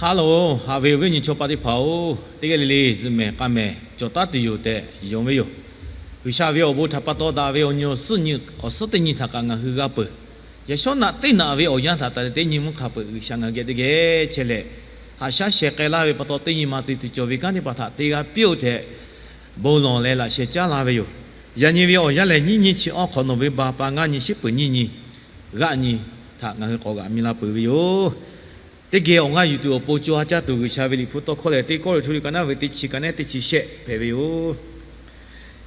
Hello, haꞈ ve awˬ viˉ awˬ nyi chaw paˍ teˇ hpaˍ-oˬ, teˇ g'aˇ le le zuhꞈ mehˍ k'a mehˍ cawˬ taˉ tuˬ yoˬ tehꞈ yonˍ ve yoˬ. G'uiˬsha ve awˬ bon htaꞈ pa taw daꞈ ve awˬ nyi awˬ suhˉ nyi, awˬ suhˉ teˇ nyi htaꞈ kaꞈ ngaˬ hui g'a peuˬ. Yaꞈ shawˉ naꞈ teˇ naꞈ ve awˬ yanˇ htaꞈ taˍ leh teˇ nyi mvuhˇ hk'a peuˬ G'uiˬsha ngaˬ hui geh teˇ geh chehˇ leh, haꞈ shaˉ shehˍ k'ai laˇ ve pa taw teˇ nyi ma te tuˬ cawˬ ve kanˉ teˇ hpaˍ htaꞈ te g'a piˇ-oˆ tehꞈ bon lawˬ leh laꞈ sheh caˉ la ve yoˬ. Yaꞈ nyi ve awˬ yanˇ lehˬ, nyiˇ nyi chi awˬ hk'awꞈ nawˬ ve ba pa ngaˇ nyi shiˉ peuˍ nyiˇ nyi g'aˆ nyi htaꞈ ngaˬ hui k'awꞈ g'aꞈ mi la peuˬ ve yoˬ. Teˇ geh awˬ ngaˇ yuˬ tuˬ awˬ pon co ha caˇ tuˬ G'uiˬsha ve Liꞈ hpu tawˇ hkawˇ lehˬ, Teˇ Kawˇrenˍhtuˆ liꞈ ka naˉ ve teˇ chi ka nehˉ teˇ chi shehˆ hpehꞈ ve yoˬ.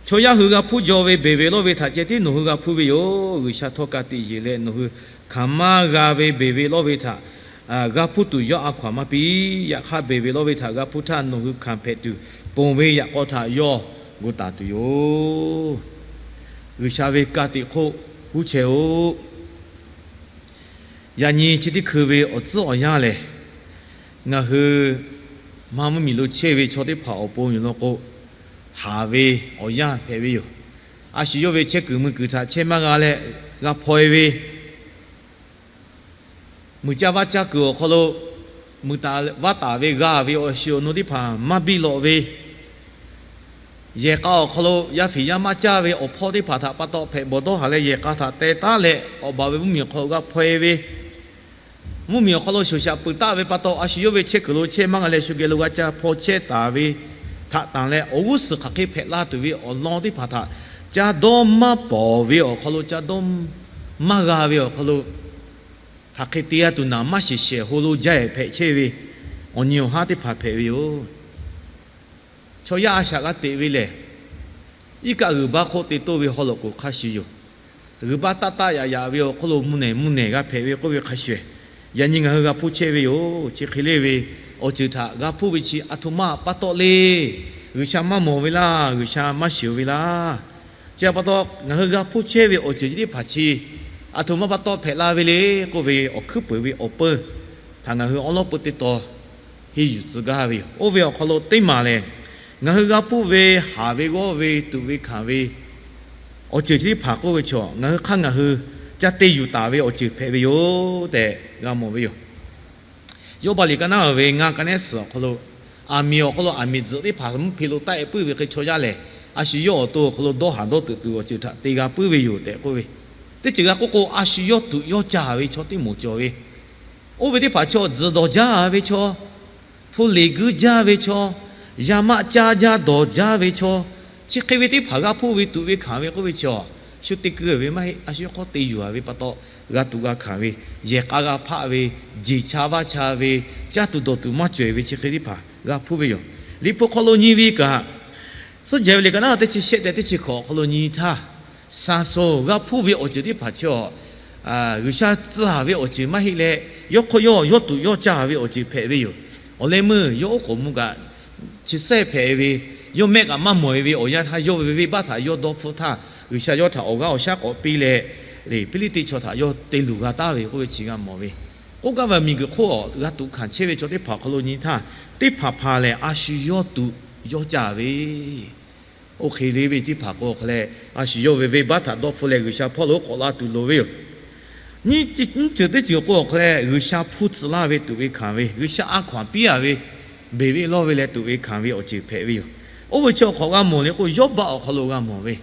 Chaw yaˇ hui g'a hpuˇ jaw ve beˬ ve lawˇ ve htaꞈ ceh tiˉ nawˬ hui g'a hpuˇ ve yoˬ. G'uiˬsha htawˇ ka tiꞈ yeˬ leh nawˬ hui hkanˍ maˇ g'a ve beˬ ve lawˇ ve htaꞈ g'a hpuˇ tuˬ yawˇ a hkaw-anˬ maˇ piˇ. Yaꞈ hk'aˇ, beˬ ve lawˇ ve htaꞈ g'a hpuˇ htaˇ nawˬ hui hkanˍ hpehꞈ tuˬ ponˬ ve yaꞈ k'aw htaꞈ yawˇ gu taˍ tuˬ yoˬ. G'uiˬsha ve ka tiꞈ hk'oˆ huˉ chehˇ-oˆ. Yaꞈ nyi chi teˇ hkui ve awˬ tcuhˉ awˬ yanˇ lehˬ, ngaˬ hui maˇ mvuhˇmiˬ lo chehˇ ve chaw teˇ hpaˍ awˬ pon yoˬ law k'o, haˍ ve awˬ yanˇ hpehꞈ ve yoˬ. A shu yawˇ ve chehˇ kuiˬ mui kuiˬ htaꞈ chehˇ maˇ g'a leh g'a hpaw-e ve, muiˬ caˇ vaˇ caˇ kuiˬ awˬ hk'aw lo muiˬ taˍ vaˇ taˍ ve g'a ve awˬ shiˍ awˬ nu teˇ hpaˍ maˇ biˇ lawꞈ ve, yehˬ k'a awˬ hk'aw lo yaˇ fiˍ yaˇ maˇ caˇ ve awˬ hpawˇ teˇ hpaˍ htaꞈ pa taw hpehꞈ bawˬ dawˇ haˍ leh yehˬ k'a htaꞈ teh taˉ leh awˬ baˬ ve mvuhˇmiˬ awˬ hk'aw lo g'a hpaw-e ve, mvuhˇmiˬ awˬ hk'aw lo shoˍ shaꞈ peuˬ taˆ ve pa taw a shu yawˇ ve chehˇ kuiˬ lo chehˇ maˇ g'a leh shu geh lo g'a ca hpaw chehˇ taˍ ve htaꞈ tanˬ leh awˬ g'uˇ suhˍ hk'aˬ hk'e hpehꞈ la tuˬ ve awˬ lawn teˇ hpaˍ htaꞈ ca dawˇ maˇ pawˍ ve awˬ hk'aw lo ca dawˇ maˇ g'a ve awˬ hk'aw lo hk'aˬ hk'e te g'a tuˬ naˍ maˇ shiˍ shehˍ ho lo jaˇ-ehˍ hpehꞈ chehˇ ve awˬ nyi awˬ haˉ teˇ hpaˍ hpehꞈ ve yoˬ. Chaw yaˇ a shaꞈ g'a teꞈ ve lehˬ, iˉ kaˆ g'uiˬ baˆ hk'oˆ te toˇ ve haw loꞈ k'oˍ hk'a shuˍ yoˬ. G'uiˬ baˆ taˆ taˆ yaꞈ yaꞈ ve awˬ hk'oˆ lo mvuhˇ nehˬ mvuhˇ nehˬ g'a hpehꞈ ve k'oˆ ve hk'a shuˍ, yaꞈ nyi ngaˬ hui g'a hpuˇ chehˇ ve yoˬ. Chi hk'e le ve awˬ ceuˬ htaꞈ g'a hpuˇ ve chi aˬ htoꞈ ma pa taw le. G'uiˬsha maˇ mawˬ ve laˇ, G'uiˬsha maˇ shiˍ ve laˇ. Chi pa taw ngaˬ hui g'a hpuˇ chehˇ ve awˬ ceuˬ chi teˇ hpaˍ chi aˬ htoꞈ ma pa taw hpehꞈ la ve le k'oˆ ve awˬ hkuiˉ peuˬ ve awˬ peu htaꞈ ngaˬ hui awˉ lawˉ peu teˇ taw henˇ yuˬ tcuh gaˇ ve yoˬ. Oˇ ve awˬ hk'aw lo teˇ maˬ lehˬ, ngaˬ hui g'a hpuˇ ve haˍ ve g'awˇ ve tuꞈ ve hkanˍ ve awˬ ceuˬ chi teˇ hpaˍ k'oˆ ve chaw ngaˬ hui hk'aˇ ngaˬ hui ca te yuˬ taˍ ve awˬ ceuˬ hpehꞈ ve yoˬ tehꞈ g'a mawˬ ve yoˬ. Yawˇbaˆ liꞈ ka naˉ ve ngaˇ ka nehˉ suhˍ awˬ hk'aw lo, aˬ miˍ awˬ hk'aw lo aˬ miˍ tzuhꞈ teˇ hpaˍ mvuhˇ hpe lo taˆ-e puiˉ ve hk'e chaw yaˇ lehˬ, a shu yawˇ awˬ to awˬ hk'aw lo dawˇ haˍ dawˇ teuꞈ tuˬ awˬ ceuˬ htaꞈ te g'a puiˉ ve yoˬ tehꞈ k'oˆ ve. Teˇ ceuˬ g'a k'oˆ k'o, a shu yawˇ tuꞈ yawˇ caˇ ve chaw teˇ moˍ cawˬ ve, oˇ ve teˇ hpaˍ chaw tzuhˬ dawˬ jaˇ ve chaw, hpu leˬ guiˇ jaˇ ve chaw, yaˇ maˆ caˇ jaˇ dawˬ jaˇ ve chaw, chi hk'e ve teˇ hpaˍ g'a hpuˇ ve tuꞈ ve hkanˍ ve k'oˆ ve chi, shu te keu ve maˇ heˆ. A shu yawˇ hk'aw te yuˬ-a ve pa taw, g'a tuꞈ g'a hkanˍ ve, yehˬ k'a g'a hpaˆ ve, jeˬ cha vaˇ cha ve, caˇ tuˬ dawˬ tuˬ maˇ cawˬ-e ve chi hk'e teˇ hpaˍ g'a hpuˇ ve yoˬ. Liꞈ hpu hk'aw lo nyi ve kaꞈ, Suhˉ jehˬ ve liꞈ ka naˉ teˇ chi shehˆ tehꞈ teˇ chi hkawꞈ awˬ hk'aw lo nyi htaˇ, saˍ soˍ g'a hpuˇ ve awˬ ceuˬ teˇ hpaˍ chi a, G'uiˬsha tcuh-a ve awˬ ceuˬ maˇ heˆ leh, yawˇ hk'aw yawˇ yawˇ tuꞈ yawˇ caˇ ve awˬ ceuˬ hpehꞈ ve yoˬ. Awˬ leh meuˇ yawˇ oˉ k'oˍ mvuh kaꞈ chi sehˉ hpehꞈ ve, yawˇ mehˆ kaꞈ maˇ mawˬ-e ve awˬ yanˇ htaˇ, yawˇ ve venˇbaˆ htaꞈ yawˇ dawˇ hpfuhˆ htaˇ, G'uiˬsha yawˇ htaꞈ awˬ g'aˇ awˬ shaˉ k'awꞈ piˇ leh, Piˇliˇteˆ chaw htaꞈ yawˇ te luˬ g'a taˍ ve k'oˆ ve chi g'a mawˬ ve. K'oˆ gaˇ ve miˬguiˬ hk'oˆ g'a tuꞈ hkanˍ chehˇ ve chaw teˇ hpaˍ awˬ hk'aw lo nyi htaˇ, teˇ hpaˍ hpaˍ lehˬ a shu yawˇ tuꞈ yawˇ caˇ ve, oˇ hk'e le ve teˇ hpaˍ k'o hk'a leh, a shu yawˇ ve venˇbaˆ htaꞈ dawˇ hpfuhˆ leh G'uiˬsha hpawˇ lo k'awꞈ la tuˬ loˍ ve yoˬ. Nyiˇ ceuˬ teˇ ceuˬ k'o hk'a leh, G'uiˬsha hpuˇ tcuh laˇ ve tuꞈ ve hkanˍ ve, G'uiˬsha a hkaw-anˬ piˇ-a ve, beˬ ve lawˇ ve leh tuꞈ ve hkanˍ ve awˬ ceuˬ hpehꞈ ve yoˬ. Oˇ ve chi awˬ hk'awꞈ g'a mawˬ le k'o, Yawˇbaˆ awˬ hk'aw lo g'a mawˬ ve,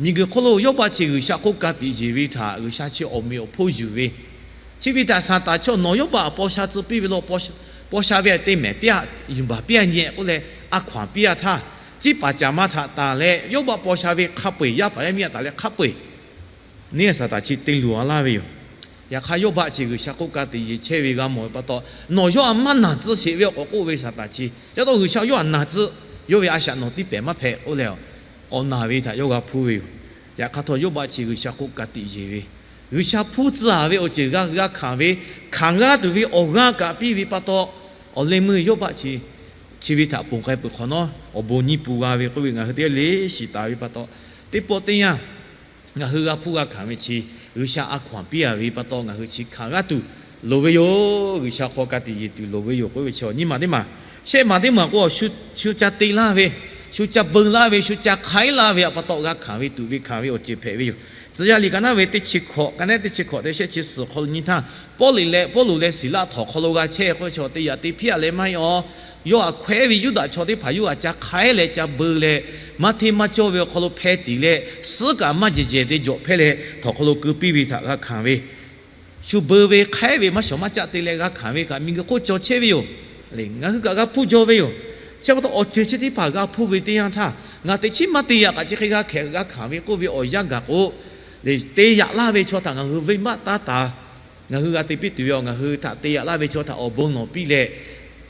miˬguiˬ hk'oˆ lo Yawˇbaˆ chi G'uiˬsha hk'oˆ ka tiꞈ yeˬ ve htaꞈ G'uiˬsha chi awˬ meꞈ awˬ hponˇ yuˬ ve, chi ve htaꞈ Saˍtanˍ chi nawˬ Yawˇbaˆ htaꞈ paw sha tcuh piˇ ve law, paw sha ve te mehˍ piˇ-a, yuˬ baˬ piˇ-a nyi-e k'oˆ leh a hkaw-anˬ piˇ-a htaˇ, ciˉ paˍ caˍ ma htaꞈ tanˬ leh Yawˇbaˆ paw sha ve hk'a peu-eˬ, yaˇ paˍ yaˇ miˇ htaꞈ tanˬ leh hk'a peu-eˬ, neˇ Saˍtanˍ chi te luˬ-a laˇ ve yoˬ. Yaꞈ hk'aˇ, Yawˇbaˆ chi G'uiˬsha hk'oˆ ka tiꞈ yeˬ chehˇ ve g'a mawˬ ve pa taw, nawˬ yawˇ htaꞈ maˇ naˬ tcuh sheˍ ve awˬ k'awꞈ k'oˆ ve Saˍtanˍ chi, yaˇ taw G'uiˬsha yawˇ htaꞈ naˬ tcuh, yawˇ ve a shaꞈ nawˬ tiˇ pehˍ maˇ hpehꞈ k'oˆ leh, k'awꞈ naˬ ve htaꞈ yawˇ g'a hpuˇ ve yoˬ. Yaꞈ hk'aˇ htawˇ, Yawˇbaˆ chi G'uiˬsha hk'oˆ ka tiꞈ yeˬ ve, G'uiˬsha hpuˇ tcuh-a ve awˬ ceuˬ g'a g'a hkanˍ ve, hkanˍ g'aˇ tuˬ ve awˬ g'aˇ kaꞈ piˇ ve pa taw, awˬ leh meuˇ Yawˇbaˆ chi, chi ve htaꞈ ponˬ k'ai peuˬ hk'awꞈ nawˉ, awˬ bon nyiˇ pun g'a ve k'oˆ ve ngaˬ hui teˇ g'aˇ le shiˍ taˍ ve pa taw, teˇ pawˆ teˇ yanˇ ngaˬ hui g'a hpuˇ g'a hkanˍ ve chi, G'uiˬsha a hkaw-anˬ piˇ-a ve pa taw ngaˬ hui chi hkanˍ g'aˇ tuˬ loˍ ve yoˬ. G'uiˬsha hk'aw ka tiꞈ yeˬ tuˬ loˍ ve yoˬ k'oˆ ve chi, nyiˇ maˬ teˇ maˬ, shehˆ maˬ teˇ maˬ k'o, shu ca te laˇ ve, shu ca beu laˇ ve, shu ca hk'aiˉ laˇ ve pa taw g'a hkanˍ ve tuꞈ ve hkanˍ ve awˬ ceuˬ hpehꞈ ve yoˬ. Tcuh yaˇ liꞈ ka naˉ ve teˇ chi hkawꞈ, ka naˉ teˇ chi hkawꞈ te shehˆ chi suhˍ awˬ hk'aw lo nyi htaˇ, Pawˇluꞈ leh, Pawˇluꞈ leh Siˍlaˆ htawnˍ hk'aw lo g'a chehˇ k'oˆ ve chaw teˇ yaꞈ te hpiˇ-a leh maˇ heˆ-aˬ. Yawˇ htaꞈ hkawehˉ ve Yuˇdaꞈ chaw teˇ hpaˍ yawˇ htaꞈ ca hk'aiˉ leh ca beu leh, maˇ hteˇ maˇ cawˇ ve awˬ hk'aw lo hpeh tiˍ leh, suhˉ kaꞈ maˇ jehˬ jehˬ te jawꞈ hpehˇ leh htawnˍ hk'aw lo keu piˇ ve htaꞈ g'a hkanˍ ve, shu beu ve hk'aiˉ ve maˇ shawˍ maˇ caˆ te leh g'a hkanˍ ve kaꞈ miˬguiˬ hk'oˆ cawˬ chehˇ ve yoˬ. Ngaˬ hui kaꞈ g'a hpuˇ jaw ve yoˬ. Chi pa taw awˬ ceuˬ chi teˇ hpaˍ g'a hpuˇ ve teˇ yanˇ htaˇ, ngaˬ teꞈ chiˉ maˇ te yaꞈ kaꞈ chi hk'e g'a hkehꞈ g'a hkanˍ ve k'oˆ ve awˬ yanˇ gaˬ k'o, te yaꞈ laˇ ve chaw htaꞈ ngaˬ hui venˇbaˆ taˇ taˍ. Ngaˬ hui g'a te piˇ tuˬ ve awˬ, ngaˬ hui htaꞈ te yaꞈ laˇ ve chaw htaꞈ awˬ bon lawˬ piˇ leh,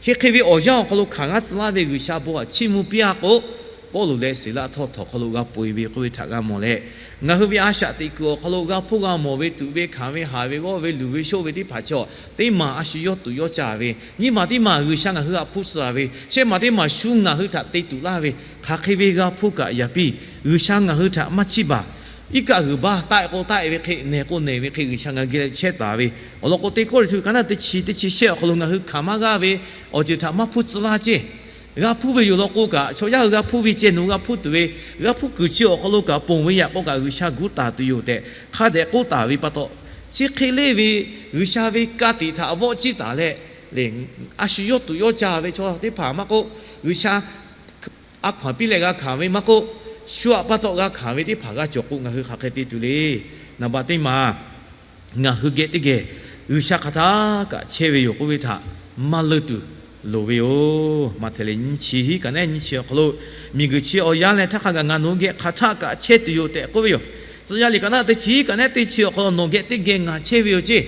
chi hk'e ve awˬ yanˇ awˬ hk'aw lo hkanˍ g'aˇ tcuh laˇ ve G'uiˬsha bon htaꞈ chiˇ mvuh piˇ-a k'o, Pawˇluꞈ leh Siˍlaˆ htawˇ htawnˍ hk'aw lo g'a peu-eˬ ve k'oˆ ve htaꞈ g'a mawˬ leh, ngaˬ hui ve a shaꞈ teꞈ kuiˬ awˬ hk'aw lo g'a hpuˇ g'a mawˬ ve tuꞈ ve hkanˍ ve haˍ ve g'awˇ ve luˬ ve shoˆ ve teˇ hpaˍ chaw, teˇ maˬ a shu yawˇ tuꞈ yawˇ caˇ ve, nyiˇ maˬ teˇ maˬ G'uiˬsha ngaˬ hui htaꞈ hpuˇ tcuh-a ve, shehˆ maˬ teˇ maˬ shu ngaˬ hui htaꞈ te tuꞈ laˇ ve, hk'aˬ hk'e ve g'a hpuˇ kaꞈ yaꞈ piˇ. G'uiˬsha ngaˬ hui htaꞈ maˇ chiˇ baˬ. Iˉ kaˆ g'uiˬ baˇ taˆ-e k'o taˆ-e ve hk'e, nehˬ k'o nehˬ ve hk'e G'uiˬsha ngaˬ hui geh leh chehˇ taˍ ve awˬ lawn k'o, Teˇ Kawˇrenˍhtuˆ ka naˉ teˇ chi teˇ chi shehˆ awˬ hk'aw lo ngaˬ hui hkanˍ maˇ g'aˇ ve awˬ ceuˬ htaꞈ maˇ hpuˇ tcuh laˇ ceˇ. G'a hpuˇ ve yoˬ law k'o kaꞈ, chaw yaˇ hui g'a hpuˇ ve ceh nawˬ g'a hpuˇ tuˬ ve, g'a hpuˇ kuiˬ chi awˬ hk'aw lo kaꞈ ponˬ ve yaꞈ k'o kaꞈ G'uiˬsha gu taˍ tuˬ yoˬ tehꞈ hk'a dehꞈ k'oˆ taˍ ve pa taw, chi hk'e le ve G'uiˬsha ve ka tiꞈ htaꞈ vawˆ ciˇ taˍ leh, a shu yawˇ tuꞈ yawˇ caˇ ve chaw teˇ hpaˍ maˇ k'oˆ, G'uiˬsha a hkaw-anˬ piˇ leh g'a hkanˍ ve maˇ k'oˆ, shu aꞈ pa taw g'a hkanˍ ve teˇ hpaˍ g'a cawˬ k'o, ngaˬ hui hk'aˬ hk'e te tuˬ le. Naˍ baꞈ teˇ maˬ, ngaˬ hui geh teˇ geh G'uiˬsha hk'aˬ htaˇ kaꞈ chehˇ ve yoˬ k'oˆ ve htaꞈ maˇ leunˇ tuˬ loˍ ve yoˬ. Maꞈhtehˍ leh nyiˇ chi hiˉ ka naˉ nyiˇ chi awˬ hk'aw lo, miˬguiˬ chi awˬ yanˇ leh htaˇ hk'a gaˬ ngaˬ nawˬ hui geh hk'aˬ htaˇ kaꞈ chehˇ tuˬ yoˬ tehꞈ k'oˆ ve yoˬ. Tcuh yaˇ liꞈ ka naˉ teˇ chi hiˉ ka naˉ teˇ chi awˬ hk'aw lo nawˬ geh teˇ geh ngaˬ chehˇ ve yoˬ ceˇ.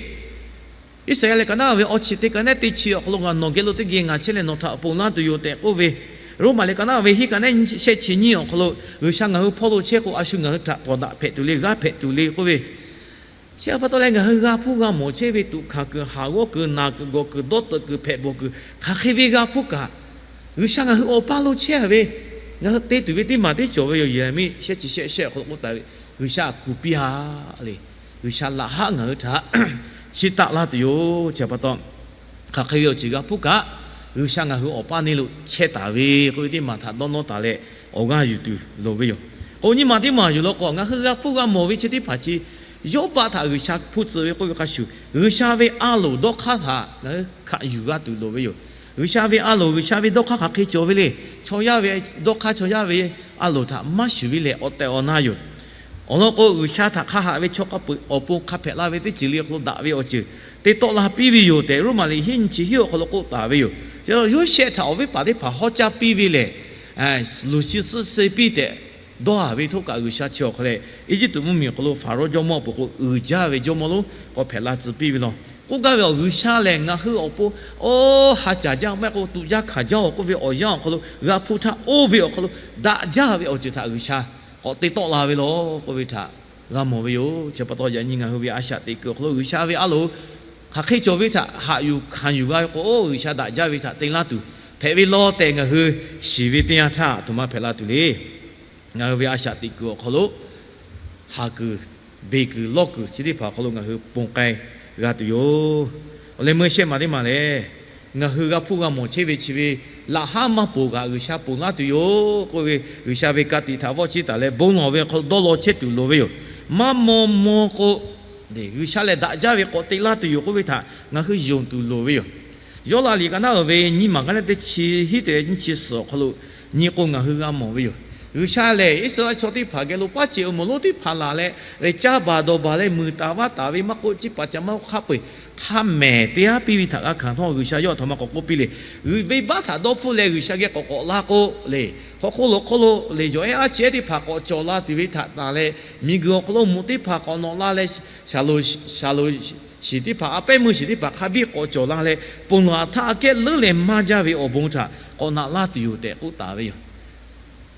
Iˉsaˍyaˆ leh ka naˉ ve awˬ chi teˇ ka naˉ teˇ chi awˬ hk'aw lo ngaˬ nawˬ geh lo teˇ geh ngaˬ chehˇ leh nawˬ htaꞈ ponˬ laˇ tuˬ yoˬ tehꞈ k'oˆ ve, Roˉmaꞈ leh ka naˉ ve hiˉ ka naˉ shehˆ chi nyiˇ awˬ hk'aw lo, G'uiˬsha ngaˬ hui hpawˇ lo chehˇ k'o, a shu ngaˬ hui htaꞈ tawˍ daꞈ hpehꞈ tuˬ le, g'aˇ hpehꞈ tuˬ le k'oˆ ve, chi pa taw leh ngaˬ hui g'a hpuˇ g'a mawˬ chehˇ ve tuꞈ hkanˍ kuiˬ, haˍ g'awˇ kuiˬ, naˬ kuiˬ, gawˬ kuiˬ, dawˇ teuꞈ kuiˬ, hpehꞈ bawˬ kuiˬ, hk'aˬ hk'e ve g'a hpuˇ kaꞈ, G'uiˬsha ngaˬ hui awˬ paˇ lo chehˇ-a ve, ngaˬ hui te tuˬ ve teˇ maˬ teˇ cawˬ ve yoˬ. Yeˍraˍmiˆ shehˆ chi shehˆ shehˆ awˬ hk'aw lo k'oˆ taˍ ve, G'uiˬsha kuˬ piˇ-a le. G'uiˬsha laꞈ haˉ ngaˬ hui htaꞈ chiˇ taˆ laˇ tuˬ yoˬ. Chi pa taw, hk'aˬ hk'e ve awˬ ceuˬ g'a hpuˇ kaꞈ, G'uiˬsha ngaˬ hui awˬ paˇ neˇ lo chehˇ taˍ ve k'oˆ ve teˇ maˬ htaꞈ dawˇ nawˇ taˍ leh awˬ g'aˇ yuˬ tuˬ loˍ ve yoˬ. K'o nyiˇ maˬ teˇ maˬ yuˬ law k'o, ngaˬ hui g'a hpuˇ g'a mawˬ ve chi teˇ hpaˍ chi Yawˇbaˆ htaꞈ G'uiˬsha hpuˇ tcuh ve k'oˆ ve hk'a shuˍ, G'uiˬsha ve a loˍ dawˇ hk'aˇ htaꞈ ngaˬ hui hkanˍ yuˬ g'a tuˬ loˍ ve yoˬ. G'uiˬsha ve a loˍ, G'uiˬsha ve dawˇ hk'aˇ hk'aˬ hk'e cawˬ ve le. Chaw yaˇ ve dawˇ hk'aˇ, chaw yaˇ ve a loˍ htaꞈ maˇ shuˍ ve lehˬ awˬ tehˬ awˬ na yoˬ. Awˬ lawn k'o, G'uiˬsha htaꞈ hk'a haꞈ ve chaw k'a peu-eˬ awˬ pon hk'a hpehꞈ la ve teˇ ceuˬ le awˬ hk'aw lo daꞈ ve awˬ ceuˬ te tawˆ la piˇ ve yoˬ tehꞈ, Roˉmaꞈ liꞈ hiˉ nyi chi hiˉ awˬ hk'aw lo k'oˆ taˍ ve yoˬ. Yoˇsehꞈ htaꞈ awˬ viˉ paˍ teˇ hpaˍ hawˉ caˇ piˇ ve lehˬ, luˬ shi suhˆ se piˇ tehꞈ dawˇ haˍ ve htawˇ kaꞈ, G'uiˬsha chi awˬ hk'aw leh Eˇjiˇtuꞈ mvuhˇmiˬ awˬ hk'aw lo Hpaˍrawˇ jawˇmawˇ peuˬ k'o, uiˍ jaˇ ve jawˇmawˇ lonˉ k'awꞈ hpehꞈ la tcuh piˇ ve law. K'oˆ gaˇ ve awˬ, G'uiˬsha lehˬ ngaˬ hui awˬ pon, oˇ, ha caˍ jaˇ maˇ heˆ k'o, tuꞈ jaˇ hkanˍ jaˇ-oˬ k'oˆ ve awˬ yanˇ awˬ hk'aw lo g'a hpuˇ htaˇ, oˇ ve awˬ hk'aw lo daꞈ jaˇ ve awˬ ceuˬ htaꞈ G'uiˬsha k'awꞈ te tawˆ la ve law k'oˆ ve htaꞈ g'a mawˬ ve yoˬ. Chi pa taw, yaꞈ nyi ngaˬ hui ve a shaꞈ teꞈ kuiˬ awˬ hk'aw lo G'uiˬsha ve a loˍ hk'aˬ hk'e cawˬ ve htaꞈ haꞈ yuˬ hkanˍ yuˬ g'a ve k'o, oˇ, G'uiˬsha daꞈ jaˇ ve htaꞈ te laˇ tuˬ hpehꞈ ve law tehꞈ ngaˬ hui shiˍ ve teˇ yanˇ htaˇ, a htoꞈ ma hpehꞈ la tuˬ le. Ngaˬ hui ve a shaꞈ teꞈ kuiˬ awˬ hk'aw lo haˍ kuiˬ, beˬ kuiˬ, lawˇ kuiˬ chi teˇ hpaˍ awˬ hk'aw lo ngaˬ hui ponˬ k'ai g'a tuˬ yoˬ. Awˬ leh meuˇ shehˆ maˬ teˇ maˬ lehˬ, ngaˬ hui g'a hpuˇ g'a mawˬ chehˇ ve chi ve laꞈ haˉ maˇ ponˬ kaꞈ G'uiˬsha ponˬ laˇ tuˬ yoˬ k'oˆ ve, G'uiˬsha ve ka tiꞈ htaꞈ vawˆ chiˇ taˍ leh bon lawˬ ve awˬ hk'aw lo dawˇ law chehˇ tuˬ loˍ ve yoˬ. Maˇ maw maw k'o, G'uiˬsha lehˬ daꞈ jaˇ ve k'awꞈ te laˇ tuˬ yoˬ k'oˆ ve htaꞈ ngaˬ hui yonˍ tuˬ loˍ ve yoˬ. Yawˇlaˆ liꞈ ka naˉ ve nyiˇ maˬ ka naˉ teˇ chi hiˉ te nyiˇ chi suhˍ awˬ hk'aw lo nyi k'o, ngaˬ hui g'a mawˬ ve yoˬ. G'uiˬsha lehˬ Iˉsaˍreˍlaˆ chaw teˇ hpaˍ geh lo paˉ ceˬ awˬ moˍ lonˉ teˇ hpaˍ laˬ leh, leh caˇ baˬ dawˬ baˬ leh muiˬ taˍ vaˇ taˍ ve maˇ k'oˆ, ciˇ paˍ ca maˇ k'oˆ, hk'a peu-eˬ hk'a mehˍ te-a piˇ ve htaꞈ g'a hkanˍ htawˇ, G'uiˬsha yawˇ a htoꞈ ma k'awꞈ k'oˆ piˇ le. Venˇbaˆ htaꞈ dawˇ hpfuhˆ leh G'uiˬsha geh k'awꞈ k'awꞈ la k'o le, hk'aw hk'oˆ lo hk'oˆ lo le, yawˬ ehˉ aˉ chi ehˉ teˇ hpaˍ k'awꞈ cawˬ la tuˬ ve htaꞈ tanˬ leh, miˬguiˬ awˬ hk'aw lo moꞈ teˇ hpaˍ k'awꞈ nawꞈ la leh, shaˍlonˍ shiˍ teˇ hpaˍ, a pehˉ meuˇ shiˍ teˇ hpaˍ hk'a biˇ k'awꞈ cawˬ la leh, ponˬ laˬ htaˇ aꞈ kehˉ leuˉ leh maˇ jaˇ ve awˬ bon htaꞈ k'awꞈ naꞈ laˇ tuˬ yoˬ tehꞈ k'oˆ taˍ ve yoˬ.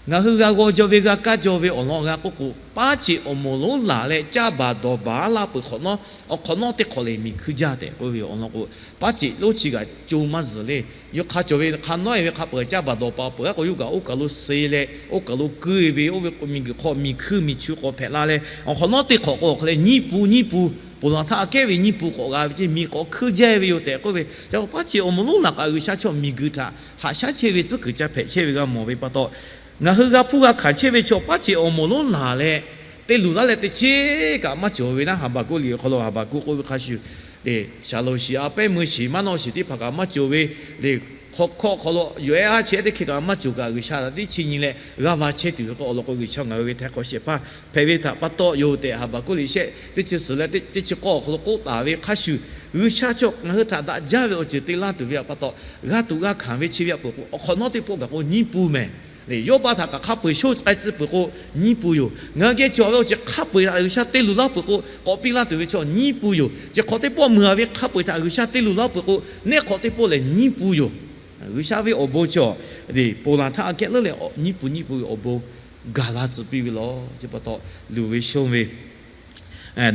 Ngaˬ hui g'a g'aw jaw ve g'a kaˇ jaw ve awˬ lawn g'a k'oˆ k'o, paˉ ceˬ awˬ moˍ lonˉ laˬ leh caˇ baˬ dawˬ baˬ laˇ peuˬ hk'awꞈ nawˉ, awˬ hk'awꞈ nawˉ teˇ hk'awꞈ lehˬ miˬ hkui jaˇ tehꞈ k'oˆ ve awˬ lawn k'o, paˉ ceˬ lonˉ chi g'aꞈ co maˇ zuhˬ le. Yawˇ hk'a cawˬ ve hk'a nawˉ-e ve hk'a peu-eˬ caˇ baˬ dawˬ baˬ peuˬ-a k'o, yawˇ kaꞈ oˇ kaˬ lo suh leh oˇ kaˬ lo keu-e ve, oˇ ve k'o miˬguiˬ hk'aw miˬ hkui miˬ chu k'awꞈ hpehꞈ la leh, awˬ hk'awꞈ nawˉ teˇ hk'awꞈ k'o awˬ hk'a leh nyiˇ pu nyiˇ pu, ponˬ laˬ htaˇ aꞈ kehˉ ve nyiˇ pu k'awꞈ g'a ve ceˇ, miˬ k'awꞈ hkui jaˇ ve yoˬ tehꞈ k'oˆ ve. Ca k'o paˉ ceˬ awˬ moˍ lonˉ laˬ kaꞈ G'uiˬsha chaw miˬguiˬ htaꞈ haꞈ shaˉ chehˇ ve tcuhˉ kuiˬ ca hpehꞈ chehˇ ve g'a mawˬ ve pa taw, ngaˬ hui g'a hpuˇ g'a hkanˍ chehˇ ve chaw paˉ ceˬ awˬ moˍ lonˉ laˬ leh te luˬ laˇ leh teˇ cheˇ kaꞈ maˇ cawˬ ve naˉ. Haˍbaˍkuˆ liꞈ awˬ hk'aw lo Haˍbaˍkuˆ k'oˆ ve hk'a shuˍ, shaˍlonˍ shiˍ, a pehˉ meuˇ shiˍ, maˉ nawˇ shiˍ teˇ hpaˍ kaꞈ maˇ cawˬ ve le. Hk'aw hkawˆ hk'aw lo yawˬ ehˉ haˉ chehˇ teˇ hkeh kaꞈ maˇ cawˬ kaꞈ, G'uiˬsha htaꞈ teˇ chi nyi leh g'aˇ va chehˇ tuˬ ve k'o, awˬ lawn k'o G'uiˬsha ngaˬ hui ve htaiˍ hk'awꞈ shehˍ hpaˇ hpehꞈ ve htaꞈ pa taw yoˬ tehꞈ Haˍbaˍkuˆ liꞈ shehˆ teˇ chi suhˍ leh teˇ chi k'awˇ awˬ hk'aw lo k'oˆ taˍ ve hk'a shuˍ, G'uiˬsha chaw ngaˬ hui htaꞈ daꞈ jaˇ ve awˬ ceuˬ te laˇ tuˬ ve htaꞈ pa taw, g'a tuˬ g'a hkanˍ ve chi ve htaꞈ peuˬ k'o, awˬ hk'awꞈ nawˉ teˇ pawˆ gaˬ k'o nyiˇ pun mehˍ le. Yawˇbaˆ htaꞈ kaꞈ hk'a peu-eˬ shoˉ k'ai tcuh peuˬ k'o nyiˇ pun yoˬ. Ngaˬ hui geh cawˬ ve awˬ ceuˬ hk'a peu-eˬ htaꞈ G'uiˬsha te luˬ laˇ peuˬ k'o, k'awꞈ piˇ laˇ tuˬ ve chaw nyiˇ pun yoˬ. Chi hk'awꞈ teˇ pawˆ meuˬ ve hk'a peu-eˬ htaꞈ G'uiˬsha te luˬ laˇ peuˬ k'o, neˇ hk'awꞈ teˇ pawˆ lehˬ nyiˇ pun yoˬ. G'uiˬsha ve awˬ bon chaw le, ponˬ laˬ htaˇ aꞈ kehˉ leuˉ leh nyiˇ pun nyiˇ pun ve awˬ bon gaˬ la tcuh piˇ ve law. Chi pa taw, luˬ ve shonˇ ve,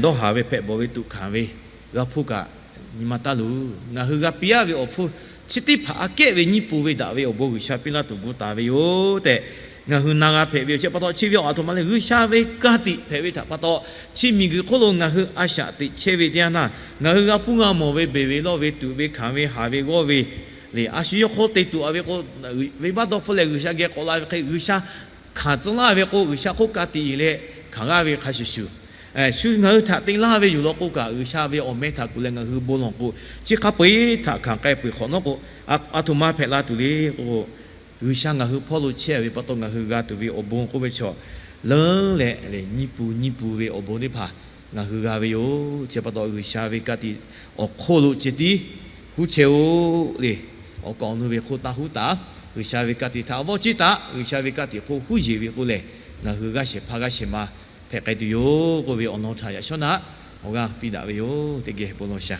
dawˇ haˍ ve, hpehꞈ bawˬ ve, tuꞈ hkanˍ ve g'a hpuˇ kaꞈ nyi ma taˇ luˬ. Ngaˬ hui g'a piˇ aˇ ve awˬ hpfuhˇ chi teˇ hpaˍ aꞈ kehˉ ve nyiˇ pun ve daꞈ ve awˬ bon G'uiˬsha piˇ laˇ tuˬ gu taˍ ve yoˬ tehꞈ ngaˬ hui na g'a hpehꞈ ve yoˬ. Chi pa taw chi ve awˬ a htoꞈ ma le, G'uiˬsha ve ka tiꞈ hpehꞈ ve htaꞈ pa taw, chi miˬguiˬ hk'oˆ lo ngaˬ hui a shaꞈ teꞈ chehˇ ve teˇ yanˇ htaˇ, ngaˬ hui g'a hpuˇ g'a mawˬ ve, beˬ ve lawˇ ve, tuꞈ ve hkanˍ ve, haˍ ve g'awˇ ve le, a shu yawˇ hk'aw te tuˬ a ve k'o, venˇbaˆ dawˇ hpfuhˇ leh G'uiˬsha geh k'awꞈ la ve hk'e, G'uiˬsha hkanˍ tcuh laˇ ve k'o, G'uiˬsha hk'oˆ ka tiꞈ yeˬ leh hkanˍ g'aˇ ve hk'a shuˍ shuˍ, shu ngaˬ hui htaꞈ te laˇ ve yoˬ law k'oˆ kaꞈ, G'uiˬsha ve awˬ meh htaꞈ kuˬ leh ngaˬ hui bon lawˬ k'o, chi hk'a peu-eˬ htaꞈ hkanˍ k'ai peuˬ hk'awꞈ nawˉ k'o, a htoꞈ ma hpehꞈ la tuˬ le k'o, G'uiˬsha ngaˬ hui hpawˇ lo chehˇ ve pa taw ngaˬ hui g'a tuˬ ve awˬ bon k'oˆ ve chaw, leuˉ leh nyiˇ pun nyiˇ pun ve awˬ bon teˇ hpaˍ ngaˬ hui g'a ve yoˬ. Chi pa taw G'uiˬsha ve ka tiꞈ awˬ hk'oˆ lo ceh tiˉ huˉ chehˇ-oˆ le. Awˬ kaˍ awˬ nu ve hk'oˆ taˇ huˉ taˍ. G'uiˬsha ve ka tiꞈ htaꞈ vawˆ ciˇ taˍ. G'uiˬsha ve ka tiꞈ hk'oˆ huˉ yeˬ ve k'oˆ lehˬ, ngaˬ hui g'aˇ shehˍ hpaˇ g'aˇ shehˍ ma hpehꞈ k'ai tuˬ yoˬ k'oˆ ve awˬ lawn htaꞈ yaꞈ shawˉ naˆ awˬ g'aˇ piˇ daꞈ ve yoˬ. Teˇ geh bon lawˬ shaˍ.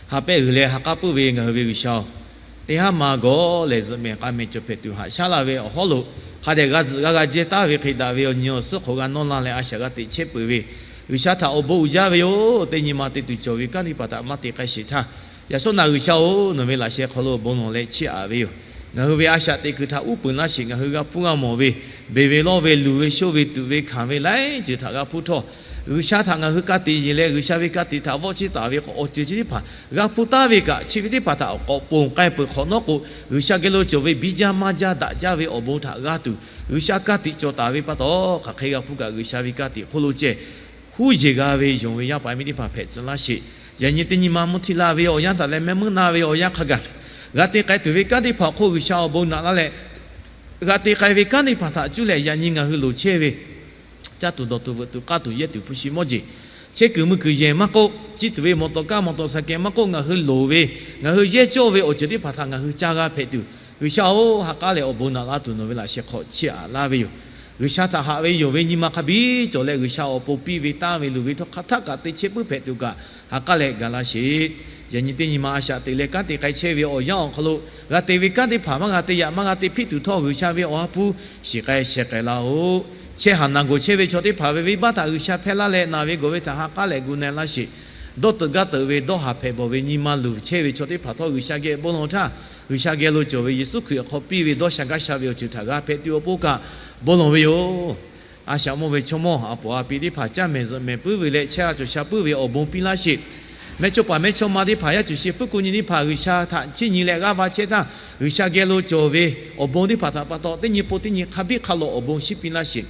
Ha pehˇ g'uiˬ leh ha k'aˉ puiˉ ve ngaˬ hui ve G'uiˬsha-oˬ, teˇ haˉ ma gawˬ lehˬ zuhꞈ mehˍ k'a mehˍ cawˬ hpehꞈ tuˬ haꞈ shaˉ laˇ ve awˬ hawˉ lo, hk'a dehꞈ g'a zuhꞈ g'a g'a jehˇ taˍ ve hk'e daꞈ ve awˬ nyi awˬ suhˉ hk'awꞈ g'a nawˇ la leh a shaꞈ g'a teꞈ chehˇ peuˬ ve G'uiˬsha htaꞈ awˬ bon uiˍ jaˇ ve yoˬ. Teˇ nyi ma te tuˬ cawˬ ve kanˉ teˇ hpaˍ htaꞈ maˇ te k'ai sheˍ htaˇ, yaꞈ shawˉ naꞈ G'uiˬsha-oˬ, nawˬ ve laꞈ sheh hk'aw lo bon lawˬ leh chiˇ aꞈ ve yoˬ. Ngaˬ hui ve a shaꞈ teꞈ kuiˬ htaꞈ uˉ peunˍ laˇ sheˍ. Ngaˬ hui g'a hpuˇ g'a mawˬ ve, beˬ ve lawˇ ve, luˬ ve shonˇ ve, tuꞈ ve hkanˍ ve laiˉ ceuˬ htaꞈ g'a hpuˇ htawˇ, G'uiˬsha htaꞈ ngaˬ hui ka tiꞈ yeˬ leh G'uiˬsha ve ka tiꞈ htaꞈ vawˆ ciˇ taˍ ve k'o, awˬ ceuˬ chi teˇ hpaˍ g'a hpuˇ taˍ ve kaꞈ, chi ve teˇ hpaˍ htaꞈ k'awꞈ ponˬ k'ai peuˬ hk'awꞈ nawˉ k'o, G'uiˬsha geh lo cawˬ ve biˇ jaˇ maˇ jaˇ daꞈ jaˇ ve awˬ bon htaꞈ g'a tuˬ G'uiˬsha ka tiꞈ cawˬ taˍ ve pa taw, hk'aˬ hk'e g'a hpuˇ kaꞈ G'uiˬsha ve ka tiꞈ hk'oˆ lo ceh huˉ yeˬ g'a ve yonˍ ve yaˇ paˍ yaˇ miˇ teˇ hpaˍ hpehꞈ tcuh laˇ sheˍ. Yaꞈ nyi teˇ nyi ma mvuhˇ htiˇ laˇ ve awˬ yanˇ htaꞈ leh mehˆ meuˇ na ve awˬ yanˇ hk'a gaˬ g'a te k'ai tuˬ ve kanˉ teˇ hpaˍ awˬ hk'oˆ G'uiˬsha awˬ bon naꞈ laˇ leh, g'a te k'ai ve kanˉ teˇ hpaˍ htaꞈ cuˇ leh yaꞈ nyi ngaˬ hui loˍ chehˇ ve caˇ tuˬ dawˬ tuˬ veuꞈ tuˬ k'aˇ tuˬ yehˇ tuˬ hpu shi mawˇ jeˬ, chehˇ kuiˬ mui kuiˬ yehˬ maˇ k'oˆ, ciˇ tuˬ ve mawˬ tawˍ kaˇ mawˬ tawˍ saˍ kehˍ maˇ k'oˆ, ngaˬ hui loˍ ve, ngaˬ hui yehˇ cawˇ ve awˬ ceuˬ teˇ hpaˍ htaꞈ ngaˬ hui ca g'a hpehꞈ tuˬ, G'uiˬsha-oˬ, ha k'aˉ leh awˬ bon naꞈ laˇ tuˬ nawˬ ve laꞈ sheh hk'aw chiˇ aꞈ laˇ ve yoˬ. G'uiˬsha htaꞈ haꞈ ve yonˍ ve nyi ma hk'a biˇ cawˬ leh, G'uiˬsha awˬ pon piˇ ve tanˇ ve luˬ ve htawˇ hk'aˬ htaˆ kaꞈ te chehˇ puiˉ hpehꞈ tuˬ kaꞈ ha k'aˉ leh ga laˇ sheˍ. Yaꞈ nyi teˇ nyi ma a shaꞈ teꞈ leh kanˉ te k'ai chehˇ ve awˬ yanˇ awˬ hk'aw lo, g'a te ve kanˉ teˇ hpaˍ maˇ g'a te yaꞈ maˇ g'a te hpiˆ tuˬ htawˇ, G'uiˬsha ve awˬ ha hpu shiˍ k'ai sheh k'ai laˇ-oˬ. Chehˇ haˍ naˬ gawˬ chehˇ ve chaw teˇ hpaˍ ve venˇbaˆ htaꞈ G'uiˬsha hpehˇ laˇ leh, naˬ ve gawˬ ve htaꞈ ha k'aˉ leh gu na laˇ sheˍ. Dawˇ teuꞈ gaˇ teuꞈ ve dawˇ haˍ hpehꞈ bawˬ ve nyi ma luˬ chehˇ ve chaw teˇ hpaˍ htawˇ G'uiˬsha geh bon lawˬ htaˇ, G'uiˬsha geh lo cawˬ ve Yeˍsuˆ Hkriꞈ awˬ hk'aw piˇ ve dawˇ sha gaˇ sha ve awˬ ceuˬ htaꞈ g'a hpehꞈ tuˬ awˬ pon kaꞈ bon lawˬ ve yoˬ. A shaꞈ mawˇ ve chaw mawˇ a poˍ a pi teˇ hpaˍ caˇ mehˍ zuhꞈ mehˍ puiˉ ve leh chehˇ a cawˬ sha puiˉ ve awˬ bon piˇ laˇ sheˍ. Mehˇchawˇ paˍ mehˇchawˇma teˇ hpaˍ yaˇ cuˬ shi fuˉ ku nyi teˇ hpaˍ G'uiˬsha htaꞈ chiˇ nyi leh g'aˇ va chehˇ htaˇ, G'uiˬsha geh lo cawˬ ve awˬ bon teˇ hpaˍ htaꞈ pa taw, teˇ nyi pon teˇ nyi hk'a biˇ hk'a lawꞈ awˬ bon shiˉ piˇ laˇ sheˍ.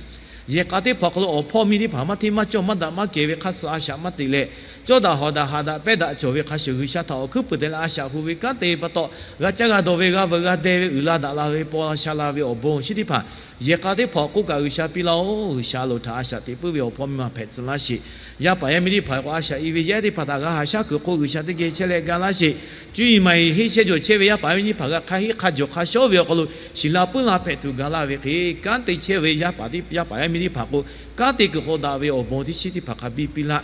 Yehˬ k'a teˇ hpaˍ awˬ hk'aw lo awˬ hpawˇ miˇ teˇ hpaˍ maˇ hteˇ maˇ cawˇ maˇ daꞈ maˇ kehˬ ve hk'aˇ suh a shaꞈ maˇ teꞈ leh, cawˇ daꞈ hawˍ daꞈ haꞈ daꞈ pehˇ daꞈ cawˬ ve hk'a shuˍ, G'uiˬsha htaꞈ awˬ hkuiˉ puiˍ te leh a shaꞈ hu ve kanˉ te pa taw, g'a caˇ g'a dawˬ ve g'a veuꞈ g'a deh ve uiˍ la daꞈ la ve paw la sha la ve awˬ bon shiˉ teˇ hpaˍ yehˬ k'a teˇ hpaˍ awˬ k'oˆ kaꞈ G'uiˬsha piˇ laˇ-oˬ. G'uiˬsha lo htaꞈ a shaꞈ teꞈ puiˉ ve awˬ hpawˇ miˇ ma hpehꞈ tcuh laˇ sheˍ. Yaˇ paˍ yaˇ miˇ teˇ hpaˍ k'o a shaꞈ i ve yehˬ teˇ hpaˍ htaꞈ g'a haꞈ shaˉ kuiˬ hk'oˆ G'uiˬsha teˇ geh chehˇ leh ga laˇ sheˍ. Cuˇ yiˍ maˍ yiˍ henˇ chehˇ jawˬ chehˇ ve yaˇ paˍ yaˇ miˇ teˇ hpaˍ g'a hk'a henˇ hk'a jawˬ hk'a shawˉ ve awˬ hk'aw lo shiˍ la puiˉ la hpehꞈ tuˬ ga laˇ ve hk'e, kanˉ te chehˇ ve yaˇ paˍ yaˇ paˍ yaˇ miˇ teˇ hpaˍ k'o, kanˉ te kuiˬ hk'aw daꞈ ve awˬ bon teˇ shiˉ teˇ hpaˍ hk'a biˇ piˇ laˇ.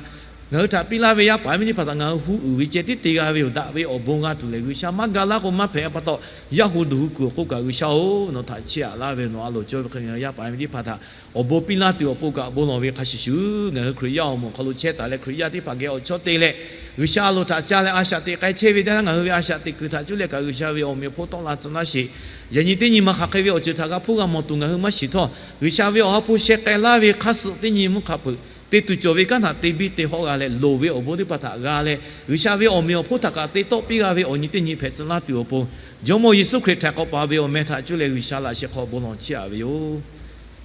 Ngaˬ hui htaꞈ piˇ laˇ ve yaˇ paˍ yaˇ miˇ teˇ hpaˍ htaꞈ ngaˬ hui hu uiˍ ve ceh tiˉ te g'a ve yoˬ. Daꞈ ve awˬ bon g'a tuˬ lehˬ, G'uiˬsha maˇ ga laˇ k'o maˇ hpehꞈ pa taw, yaˇ hu duˬ hu kuiˬ awˬ k'oˆ kaꞈ G'uiˬsha-oˬ, nawˬ htaꞈ chiˇ aꞈ laˇ ve nawˬ a loˍ cawˇ ve hk'e ngaˬ hui yaˇ paˍ yaˇ miˇ teˇ hpaˍ htaꞈ awˬ bon piˇ laˇ tuˬ awˬ pon kaꞈ bon lawˬ ve hk'a shuˍ shuˍ, ngaˬ hui Hkriꞈ yaˇ awˬ moˍ awˬ hk'aw lo chehˇ taˍ leh Hkriꞈ yaˇ teˇ hpaˍ geh awˬ chawˇ te leh, G'uiˬsha a loˍ htaꞈ ca leh a shaꞈ teꞈ k'ai chehˇ ve teˇ yanˇ, ngaˬ hui ve a shaꞈ teꞈ kuiˬ htaꞈ cuˇ leh kaꞈ G'uiˬsha ve awˬ meꞈ awˬ hponˇ tawˆ la tcuh laˇ sheˍ. Yaꞈ nyi teˇ nyi ma hk'aˬ hk'e ve awˬ ceuˬ htaꞈ g'a hpuˇ g'a mawˬ tuˬ ngaˬ hui maˇ shiˍ htawˇ, G'uiˬsha ve awˬ ha hpu sheh k'ai laˇ ve hk'aˇ suh teˇ nyi mvuhˇ hk'a peuˬ, te tuˬ cawˬ ve kanˉ htaꞈ te biˇ te hawˆ g'a leh, loˍ ve awˬ bon teˇ hpaˍ htaꞈ g'a leh, G'uiˬsha ve awˬ meꞈ awˬ hponˇ htaꞈ kaꞈ te tawˆ piˇ g'a ve awˬ nyi teˇ nyi hpehꞈ tcuh laˇ tuˬ awˬ pon, Jawˇmawˇ Yeˍsuˆ Hkriꞈ htaꞈ k'awꞈ paˍ ve awˬ meh htaꞈ cuˇ leh G'uiˬsha laꞈ sheh hk'aw bon lawˬ chiˇ aꞈ ve yoˬ.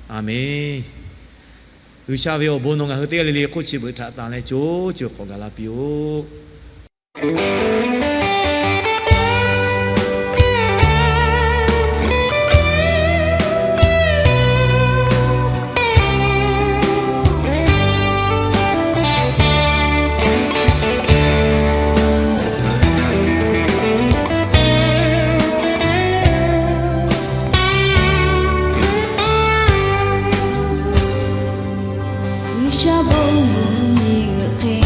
Aˬmenˍ. G'uiˬsha ve awˬ bon nawˬ ngaˬ hui teˇ g'aˇ le le hk'oˆ chi beuꞈ htaꞈ tanˬ leh co co hk'awꞈ gaˬ la piˇ-oˆ. G'uiˬsha bon miˬ g'euꞈ hk'e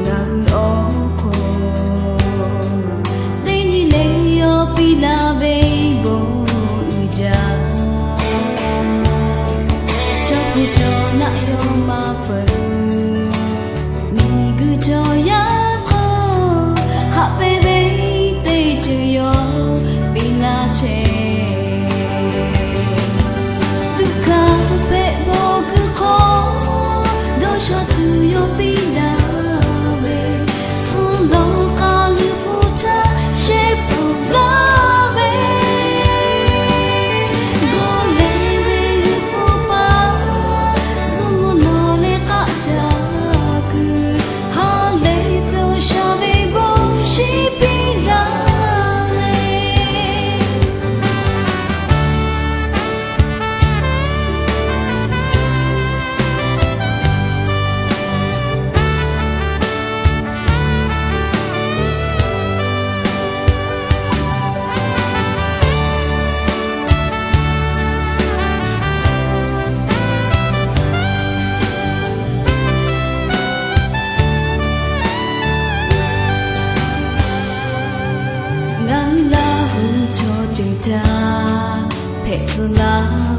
ngaˬ hui awˬ hk'oˆ teˇ nyi le yawˇ piˇ laˇ ve bon uiˍ jaˇ. Chaw hpu chaw naˆ yawˇ maˇ feuꞈ, miˬguiˬ chaw yaˇ hk'oˆ haꞈ pehnˇ ve teˇ ceuˬ yawˇ piˇ laˇ chehˇ. Tuꞈ hkanˍ hpehꞈ bawˬ kuiˬ hk'aw, dawˇ sha tuˬ yawˇ piˇ laˇ ve, suh lawˬ k'a g'uiˬ hpu htaꞈ shehˍ peuˬ laˇ ve, gawˬ leh ve g'uiˬ hpu paˍ zuhꞈ mvuhˇ nawˬ leh k'aˆ ca kuiˬ, ha lehˬ pyawˇ sha ve bon shiˍ piˇ laˇ ve. Ngaˬ hui Laˇ huˍ chaw ceuˬ htaꞈ hpehꞈ tcuh laˇ